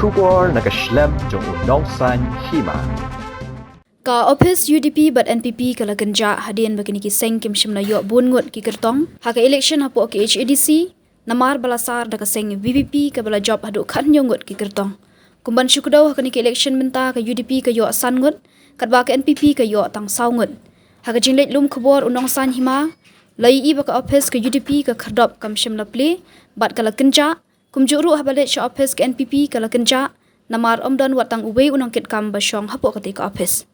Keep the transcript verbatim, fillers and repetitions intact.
Khubor na ka shlem jong u nongsan hima. Ka office U D P bad N P P ka la kynjah hadien ba kine ki seng kim shym la ïoh bun ngut ki kyrtong ha ka election hapoh ka H A D C, namar ba la sar da ka seng V P P kaba la jop haduh khathynñiew ngut ki kyrtong. Kumban shu kdew ha kane ka election mynta ka U D P ka ïoh san ngut, katba ka N P P ka ïoh tang saw ngut. Ha ka jingleit lum khubor u nongsan hima la ïohi ba ka office ka U D P ka khyrdop kam shym la plie bad ka la kynjah, kumjuh ruh haba leit sha office ka N P P ka la kynjah, namar ym don wat tang uwei u nongkitkam ba shong hapoh kata ka office.